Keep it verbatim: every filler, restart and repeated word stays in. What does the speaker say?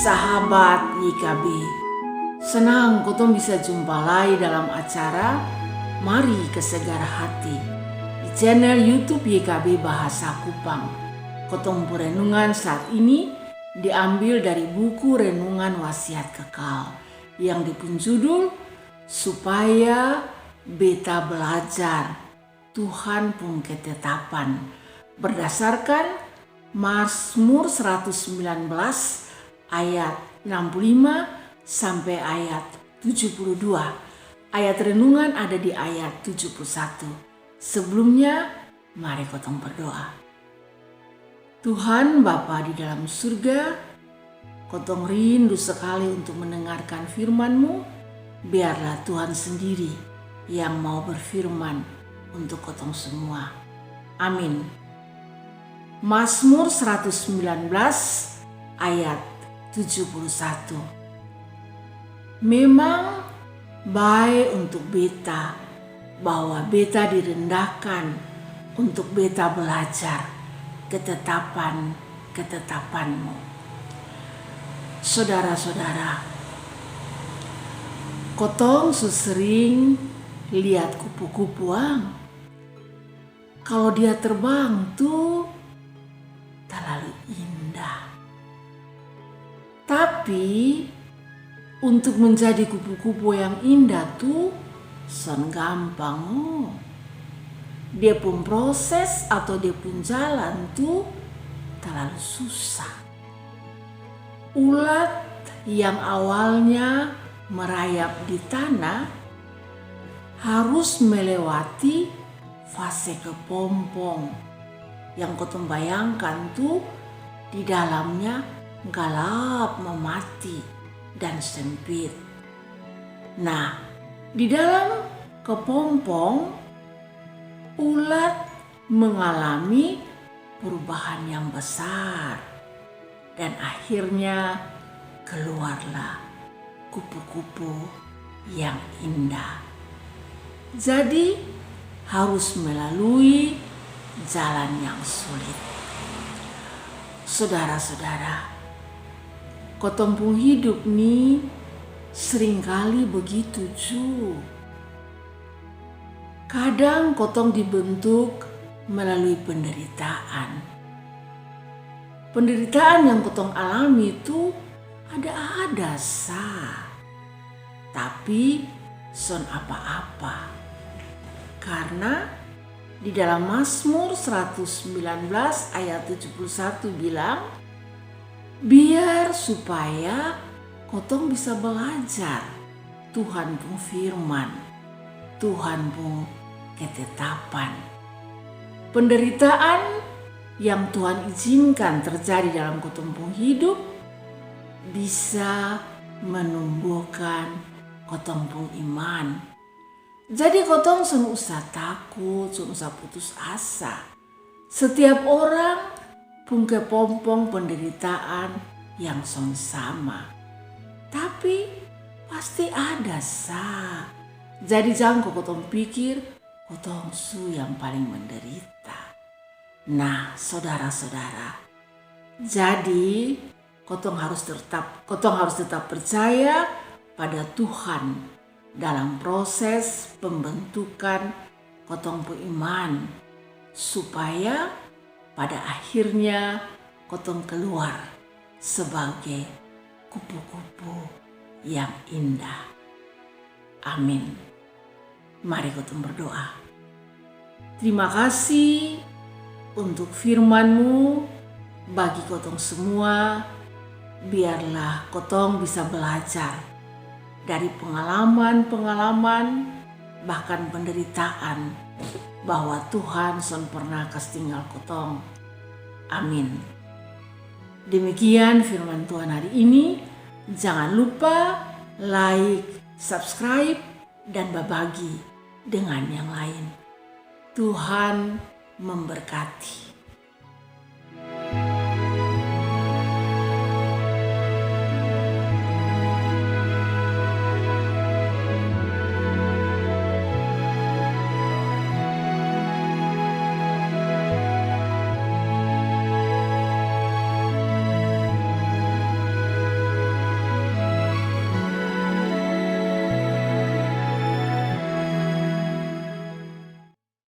Sahabat Y K B, senang kotong bisa jumpa lai dalam acara Mari Kesegar Hati di channel YouTube Y K B Bahasa Kupang. Kotong pung renungan saat ini diambil dari buku Renungan Wasiat Kekal yang dia pung judul Supaya Beta Belajar Tuhan pung Ketetapan, berdasarkan Mazmur seratus sembilan belas ayat enam puluh lima sampai ayat tujuh puluh dua. Ayat renungan ada di ayat tujuh puluh satu. Sebelumnya, mari kotong berdoa. Tuhan Bapa di dalam surga, kotong rindu sekali untuk mendengarkan firman-Mu. Biarlah Tuhan sendiri yang mau berfirman untuk kotong semua. Amin. Mazmur seratus sembilan belas ayat tujuh puluh satu. Memang bae untuk beta bahwa beta direndahkan untuk beta belajar ketetapan-ketetapan-Mu. Sodara-sodara, kotong su sering liat kupu-kupu ang. Kalo dia terbang tu talalu indah. Tapi untuk menjadi kupu-kupu yang indah tu son gampang o. Dia pung proses atau dia pung jalan tu talalu susah. Ulat yang awalnya merayap di tanah harus melewati fase kepompong yang kotong bayangkan tu di dalamnya galap mamati dan sempit. Nah, di dalam kepompong, ulat mengalami perubahan yang besar dan akhirnya keluarlah kupu-kupu yang indah. Jadi harus melalui jalan yang sulit. Sodara-sodara, kotong pung hidup ni seringkali begitu ju. Kadang kotong dibentuk melalui penderitaan. Penderitaan yang kotong alami tu ada-ada sa. Tapi son apa-apa. Karna di dalam Mazmur seratus sembilan belas ayat tujuh puluh satu bilang, biar supaya kotong bisa belajar Tuhan pung firman, Tuhan pung ketetapan. Penderitaan yang Tuhan izinkan terjadi dalam kotong pung hidup bisa menumbuhkan kotong pung iman. Jadi kotong son usah takut, son usah putus asa. Setiap orang pung kepompong penderitaan yang son sama. Tapi pasti ada sa. Jadi jang ko kotong pikir kotong su yang paling menderita. Nah, sodara-sodara, jadi kotong harus tetap, kotong harus tetap percaya pada Tuhan dalam proses pembentukan kotong pung iman, supaya pada akhirnya kotong keluar sebagai kupu-kupu yang indah. Amin. Mari kotong berdoa. Terima kasih untuk firman-Mu bagi kotong semua. Biarlah kotong bisa belajar dari pengalaman-pengalaman, bahkan penderitaan, bahwa Tuhan son pernah kas tinggal kotong. Amin. Demikian firman Tuhan hari ini. Jangan lupa like, subscribe, dan babagi dengan yang lain. Tuhan memberkati.